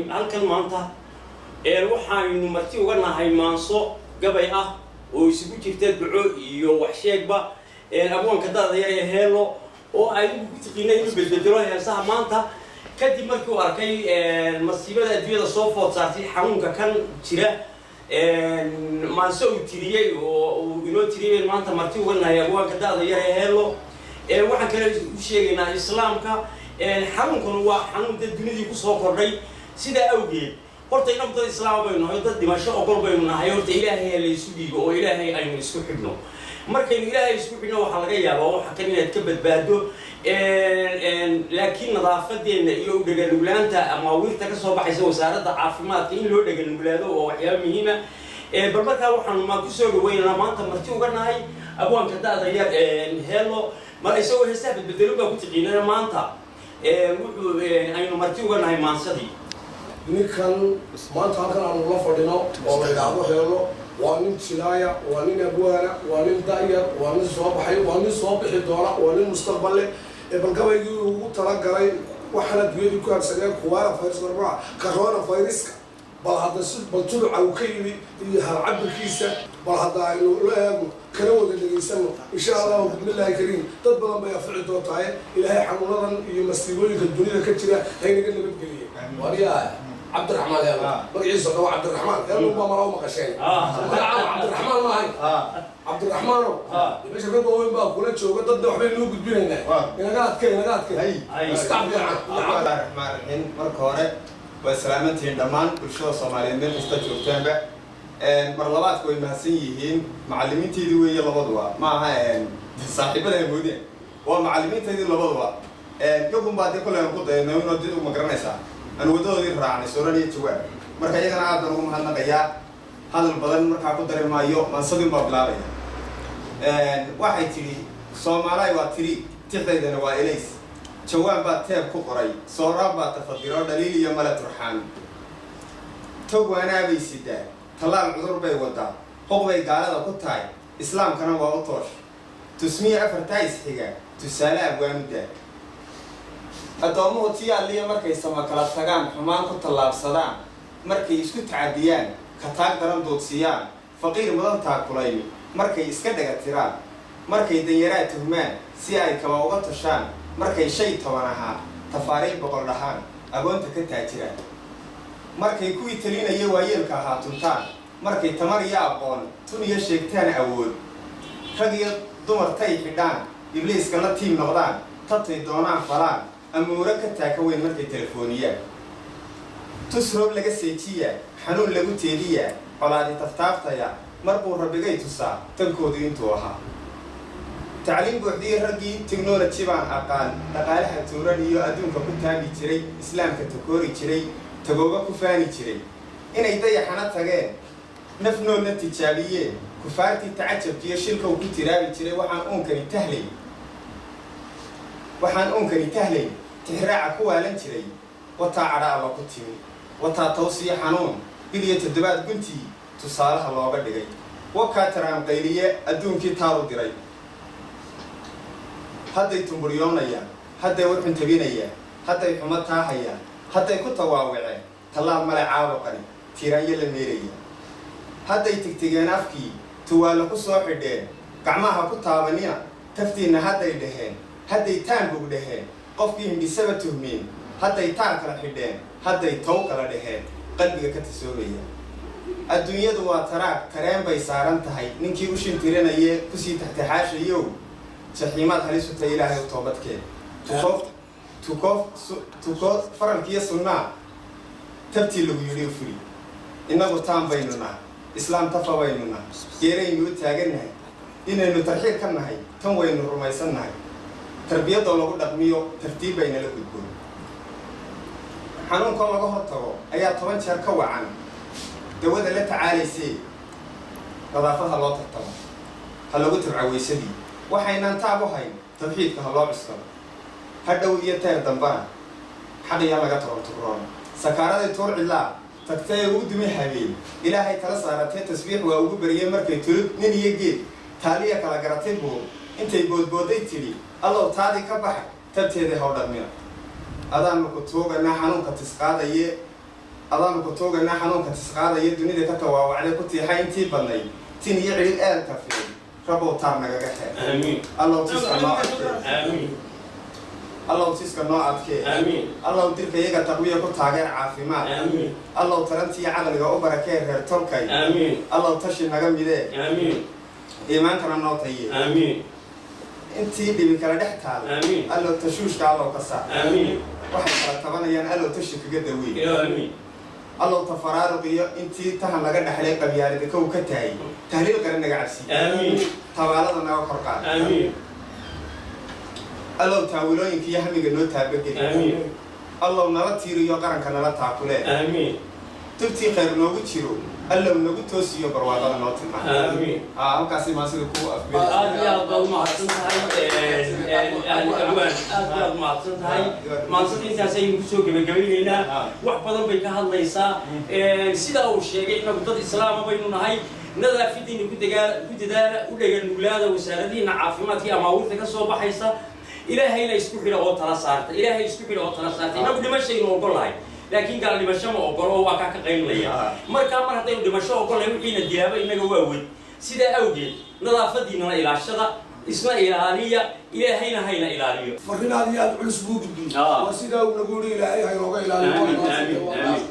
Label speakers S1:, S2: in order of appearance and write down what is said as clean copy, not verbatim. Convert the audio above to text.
S1: Halkan maanta waxaynu marti uga nahay maanso gabay ah oo isugu jirta duco iyo waxsheegba, abwaanka da'da yar ee Heelo, oo ay ugu tiqiina inuu bedbedelo heesaha. Maanta kadib markii uu arkay masiibada adduunyada soo food saartay, xanuunka kan jira, maanso uu tiriyey oo uu inoo tiriyey maanta marti uga nahay abwaanka da'da yar ee Heelo. Waxaan kale u sheegaynaa islaamka, xanuunkanu waa xanuun dad dunidii kusoo kordhay. Sidaa awgeed, horta inagu dad islaama baynu nahay, dad dhimasho ogol baynu nahay. Horta Ilaahay ha laysu dhiibo oo Ilaahay aynu isku xidhno. Markaynu Ilaahay isku xidhno, waxaa laga yaabaa waxa kan inaad ka badbaado. Laakiin nadaafadeena iyo u dheganuglaanta amaawiirta ka soo baxaysa wasaaradda caafimaadka in loo dheganuglaado oo waxyaaba muhiima. Bal markaa waxaanu maan kusoo dhaweynaynaa, maanta marti uga nahay, abwaanka da'da yar Heelo. Mar isagoo heesaha bedbedelo baa ku tiqiinana, maanta wuxuu aynu marti uga nahay maansadii.
S2: Ninkan maanta halkan aanu la fadhino oo la yidhaahdo Heelo waa nin jilaaya, waa nin abwaana, waa nin da'yar, waa nin soo baxay, waa nin soo bixi doona, waa nin mustaqbal leh. Bal gabaygii ugu talagalay waxaana dunyadii ku habsadeen kuwaana virus marmaa corona viruska, bal hadda si bal tuluca uu ka yimi iyo halcabirkiisa, bal hadda aynu la eegno, kana wada dhegaysano, insha Allahu bismillaahi kariim. Dad badan bay anfici doontaaye. Ilaahay xanuunadan iyo masiibooyinka dunida ka jira haynaga nabadgeliye. Waryaa Cabdiraxmaan Heelo, magaciisa waa Cabdiraxmaan Heelo, baa malaa u maqasheen magacaan Cabdiraxmaan maahay. Cabdiraxmaano, meesha rag waaweyn baa kula jooga, dadna waxbay noo gudbinaynaa. Inaga adkay, inaga adkay, iska fiican.
S3: Bismillahi raxmaan raxiim. Marka hore waa salaamantihiin dhammaan bulshada Soomaaliyeed meel kasta joogtaanba. Mar labaadka way mahadsan yihiin macallimiinteydii weeye labaduba. Ma aha saaxiibada hamoodeen, waa macallimiinteydii labaduba. Yagun baa dee kolley aan ku dayanay inoo did ma garanaysaa, aan waddadoodii raacnay, Sooran iyo Jawaab. Marka iyagana aad baan ugu mahadnaqayaa. Hadal badan markaa ku dari maayo, maansadin baa bilaabaya. Waxay tidhi: Soomaalay waa tiri, tixdaydana waa elays. Jawaan baa teeb ku qoray, Sooraan baa tafadiro, dhaliil iyo male turxaan. Tog waanaabay sidaa, tallaal cudur bay wadaa, hoq bay gaalada ku tahay, islaamkana waa u toosh. Tusmiya afartaa isxiga, tusaale abwaamudda. Addoommuhu tii Alliya markay sama kala tagaan, xumaan ku tallaabsadaan, markay isku tacadiyaan, ka taag daran duudsiyaan, faqiir mudan taakulayn markay iska dhaga tiraan, markay danyaraa tuhmaan si ay kaba uga tashaan, markay shay 10 ahaa tafaariiq 100 dhahaan, agoonta ka taajiraan, markay kuwii talinaya waayeelka ahaa tuntaan, markay tamar iyo aqoon tun iyo sheegtaan awood, rag iyo dumar tay xidhaan, ibliiska la tiim noqdaan, tabtay doonaan falaan, amuuro ka taaka weyn markay telefooniyaan, tus roob laga seejiya, xanuun lagu teediya, colaadi taftaaftaya, mar buu Rabbigay tusaa tankoodu intuu ahaa. Tacliim buuxdii raggii technology baan aqaan, dhaqaalaha tuuran iyo adduunka ku taagi jiray, islaamka takoori jiray, tagooga ku faani jiray, inay dayaxana tageen, naf noolna tijaabiyeen, kufaartii tacajabkiiyo shilka uu ku tiraabi jiray. Waxaan uunkani tahlay, waxaan uunkani tahlay, tixraaca ku waalan jiray. Wataa cadha Alla ku timi, wataa tawsiyo xanuun, bil iyo toddobaad guntii tusaalaha looga dhigay. Wakaa taraanqayliye adduunkii taaru diray. Hadday tumburyoonayaan, hadday warxun tabinayaan, hadday xumo taahayaan, hadday ku tawaawaceen tallaal male caabuqani, tiiraanyo la meeraya. Hadday tegtegeen afkii, tuwaallo ku soo xidheen, gacmaha ku taabanina taftiinna hadday dhaheen, hadday taanbug dhaheen, qofkii hindhisaba tuhmeen, hadday taar kala xidheen, hadday tow kala dhaheen, qalbiga ka tasoobaya. Adduunyadu waa taraag, tareen bay saaran tahay. Ninkii u shintirinaye kusii taxtaxaashayow, jaxiimaad halis u tahay. Ilaahay u toobadkeen. Tuko, tuko, tuko faralkiiyo sunnaa, tabtii lagu yidhi u fuli. Innagu taan baynu nahay, islaam tafa baynu nahay, geeraynu u taagannahay, inaynu tarxiil ka nahay tan waynu rumaysan nahay. Tarbiyadoo lagu dhaqmiyo tartiib baynala gudboon. Xanuunkoo laga hor tago ayaa 10 jeer ka wacan dawada la tacaalaysee. Nadaafad ha loo tartamo, ha lagu tabca weysadii. Waxaynaan taab u hayn tawxiidka ha loo cuskado. Hadhow iyo teer dambana xaqiya laga toronturoon. Sakaaraday tuur cidlaa tagtay ee ugu dumay habeen, Ilaahay tala saaratee, tasbiix waa ugu bariyey. Markay tulud nin iyo geed taaliya kala garatay buur, intay boodbooday tidhi: "Allow taadii ka baxay," tabteedii haw dhaqmina. Adaanu ku tuuganaa xanuunka tisqaadaye. Adaanu ku tuuganaa xanuunka tisqaadaya dunida ka tawaawacday ku tiixa intii badnayd, tin iyo cidhid eelka fiday. Rabow, taar nagaga xeer.
S1: Aamiin.
S3: Allow, tiska noo adkee.
S1: Aamiin.
S3: Allow, tiska noo adkee.
S1: Aamiin.
S3: Allow, dirka iyaga taqwiya ku taageer caafimaad.
S1: Aamiin.
S3: Allow, tarantiiyo caqliga u barakee reer tolkay.
S1: Aamiin.
S3: Allow, tashi naga midee.
S1: Aamiin.
S3: Iimaankana noo taye.
S1: Aamiin.
S3: Intii dhibi kala dhex taal,
S1: Aamiin.
S3: allow, tashuushka allow ka saar.
S1: Aamiin.
S3: Waxay kala tabanayaan allow, tashi kaga daweey.
S1: Ilaa aamiin.
S3: Allow, tafaraaruq iyo intii tahan laga dhexlay qabyaalada kow ka tahay tahliil qaran naga cabsiye.
S1: Aamiin.
S3: Tabaalada naga kor qaad.
S1: Aamiin.
S3: Allow, taawilooyinka iyo hamiga noo taabageli.
S1: Aamiin.
S3: Allow, nala tiiriyo qaranka nala taakulee.
S1: Aamiin.
S3: Tubtii khayr noogu jiro allow, nagu toosiyo barwaaqada noo tilmaa.
S1: Aamiin.
S3: Aa, halkaasi maasida ku afbeen.
S1: Aad iyo aad baad umahadsan tahay, abwaan, aad baad umahadsan tahay. Maansada intaas ayaynu kusoo gebagabaynaynaa. Wax badan bay ka hadlaysaa. Sidaa uu sheegay, inagu dad islaama baynu nahay. Nadaafadiina ku dagaa ku dadaala, u dhega nuglaada wasaaradihiina caafimaadkii amaawiirta ka soo baxaysa. Ilaahayna isku xidha oo tala saarta. Ilaahay isku xidha oo tala saarta. Inagu dhimashaynu ogolahay, laakiin gaal dhimasho ma ogolo oo waa kaa ka qaylinaya. Markaa mar haddaynu dhimasho ogolahay, wixiina dilaaba inaga waa wed. Sidaa awgeed nadaafadiinana ilaashada, isna ilaaliya, ilaahayna hayna ilaaliyo.
S2: Farrin aad iyo aad culus buu gudbiyey.
S1: Ah.
S2: Waa sidaa uu nagu yidhi, Ilaahay haynooga ilaaliyo.
S1: Aamin, aamin, aamin.